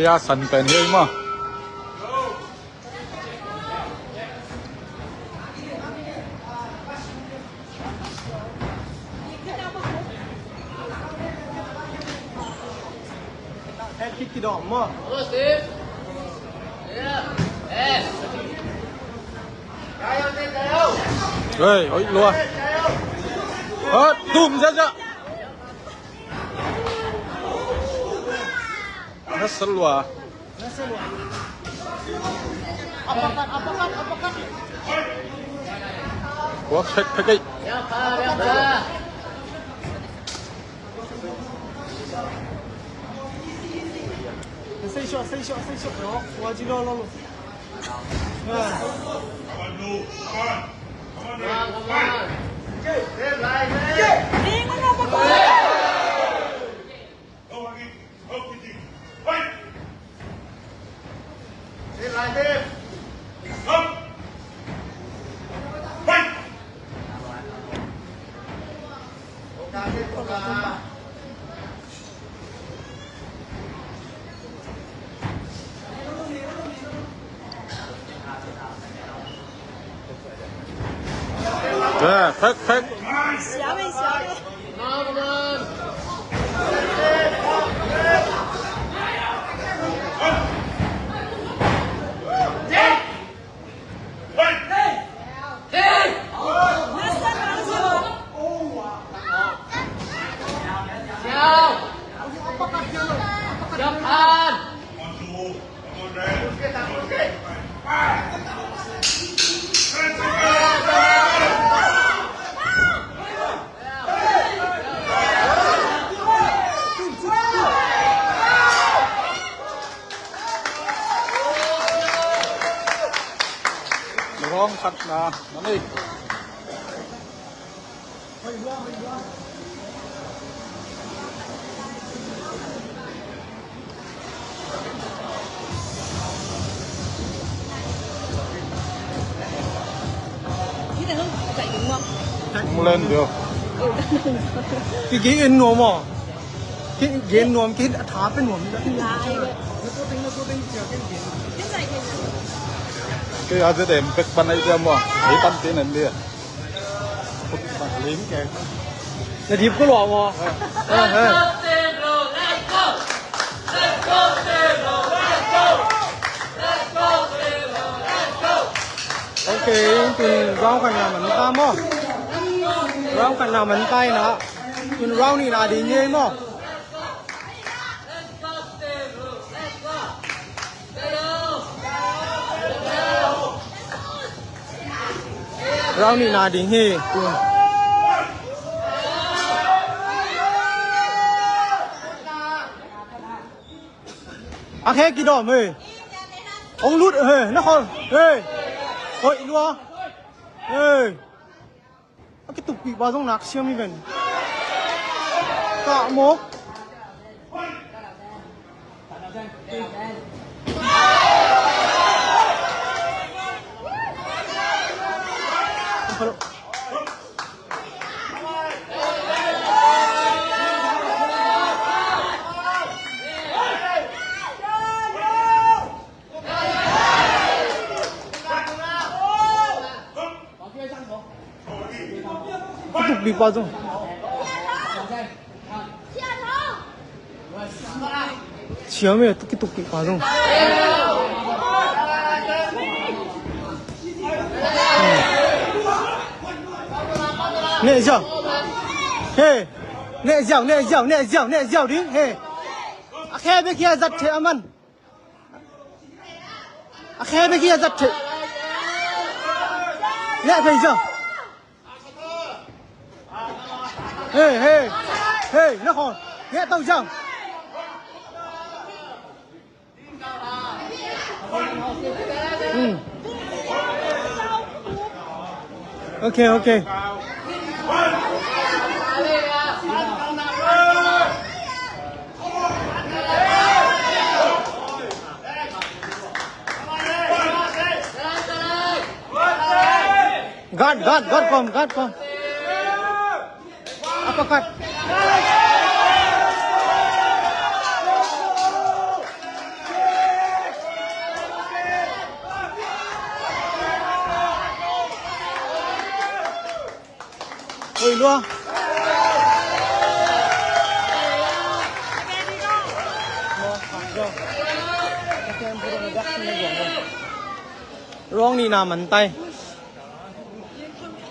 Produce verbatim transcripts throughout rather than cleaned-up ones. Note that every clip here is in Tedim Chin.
Ya san pen hi maw. Head kick kidawm maw. Hei, oi, lua. Hot, tum, ja, ja. Nasa lua. Uppercut, uppercut, uppercut. Kuak phek phek ei. Stay short, stay short, stay short. Lo, lo, lo, lo. Phek, phek. Hong khat na, na nei. Mu len dio. Ki gen nuam aw. Ki gen nuam, ki a tha pe nuam. Kei a ze dem pek pan ai dia maw. Ei tam tin an dia. Na dip ko lua maw. Ok, tun round khatna man ta maw. Round khatna man ta ina. Tun round nihna ding hi maw. Round nihna ding hi. A khe kidawm hi. Hong lut hi. Na khol hi. Oi, lua. Hi. A kitukpih pa zong nak siam hi ven. Kah maw. Kitukpih pa zong. Siam e, kitukpih pa zong. Neh ziau. He. Neh ziau, neh ziau, neh ziau, neh ziau ding. He. A khe bek hi a zat thei a man. A khe bek hi a zat thei. Leh phei zong. Hey, hey. Hey, na khon. Neh to zong. Hmm. Ok, ok. Guard, guard, guard, kom, guard, kom. Uppercut. Kong ni na man tai.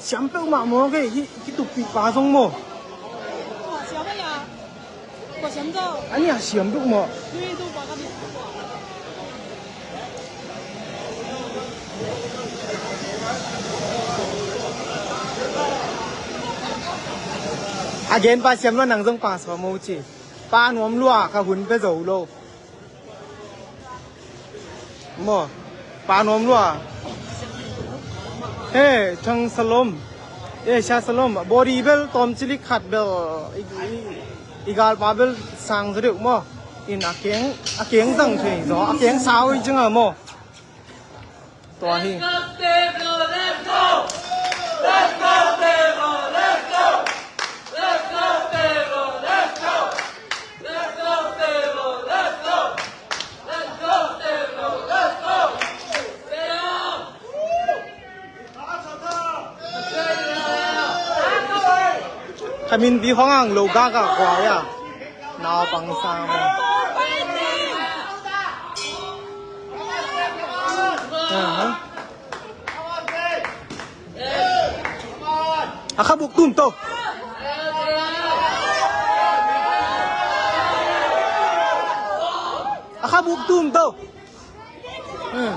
Siam peuhmah maw, kei hih kituppih pa zong maw? A nih a siam peuhmah. A gen pa siam lua, nang zong pa sua maw ci. Pa nuam lua, ka hun pia zo lo. Maw, pa nuam lua. He, Thang Salom. He, Sha Salom. Body bel tawm cilik khat bel. I, i, i galpa bel sang zaw deuh maw. In a keng, a keng zang thei zaw. A keng sau i cing a maw. Tua hi. Ka minpi khong ang lo gak a kua ya. Naupang sang. Aha. A kha buk tum to. A kha buk tum to. Hmm.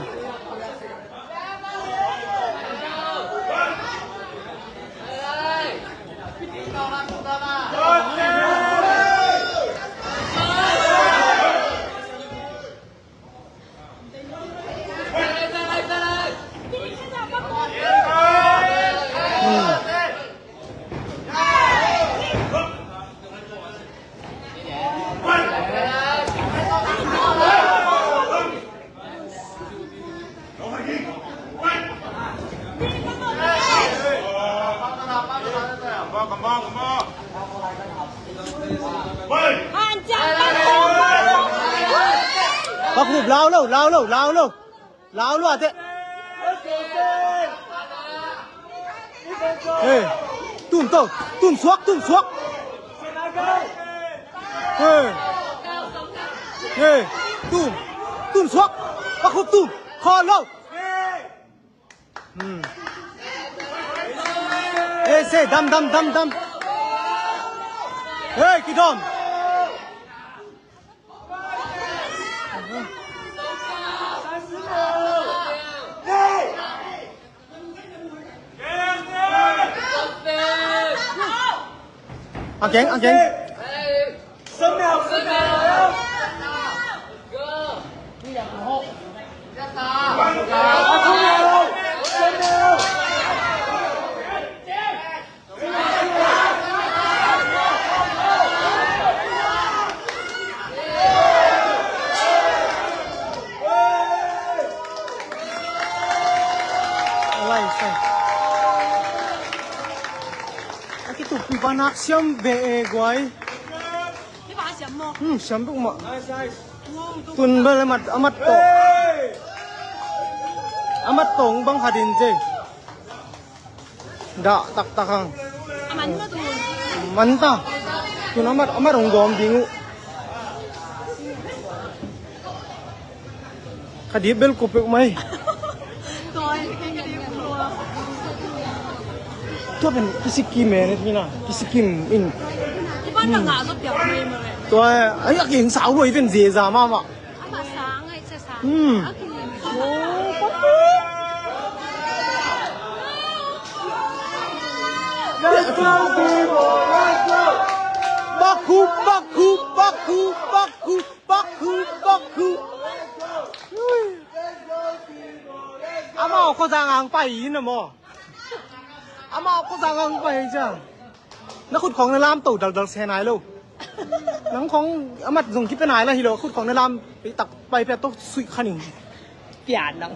Pakhup, lau lo, lau lo, lau lo. Lau lua teh. Hey, tum to, tum suak, tum suak. Hey. Hey, tum, tum suak. Pakhup tum. Khawl lo. Hmm. Hey, say, dam, dam, dam, dam. Hey, kidom. A keng, a keng. A kitup pi pa nak siam ve e guai. Hmm, siam buk mah. Tun bel amat, amat tawh. Amat tawh bang khat in zei. Dah taktak ang. A man maw tun? Man ta. Tun amat, amat hong gawm ding uh. Ka dip bel ko peuh mai. Tua pen kisikim e, nit mina kisikim in. Tua ai a kin sau lo i pen zeza mahmah. Hmm. Baku, baku, baku, baku, baku, baku. Amau khuazang ang pai in a maw. Amau khuazang ang pai ciang. Na khut khawng na lam to daldal se nai lo. Nang khawng amat zong kipia nai la hi lo, khut khawng na lam tak pai pia to suih kha ning. Pian nang.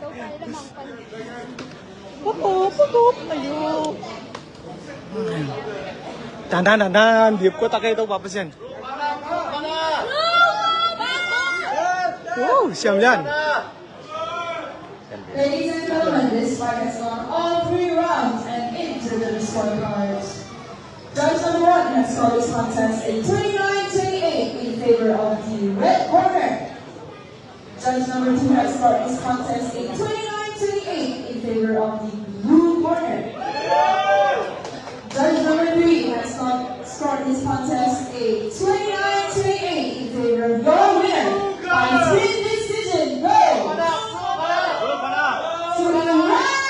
Pupu, pupu, ayo. Dan dan dan dan, dip ko tak ai to pa Pasian. Oh, siam lian. Ladies and gentlemen, this fight has gone all three rounds and into the scorecards. Judge number one has scored this contest a twenty-nine twenty-eight in favor of the red corner. Judge number two has scored this contest a twenty-nine twenty-eight favor of the blue corner. Judge number three has scored, scored this contest a twenty-nine twenty-eight in favor of your winner by split decision. Go! To the left!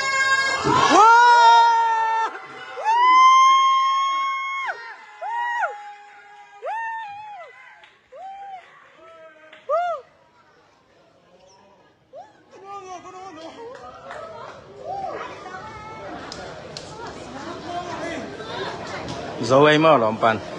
Zo ei maw, lawmpan?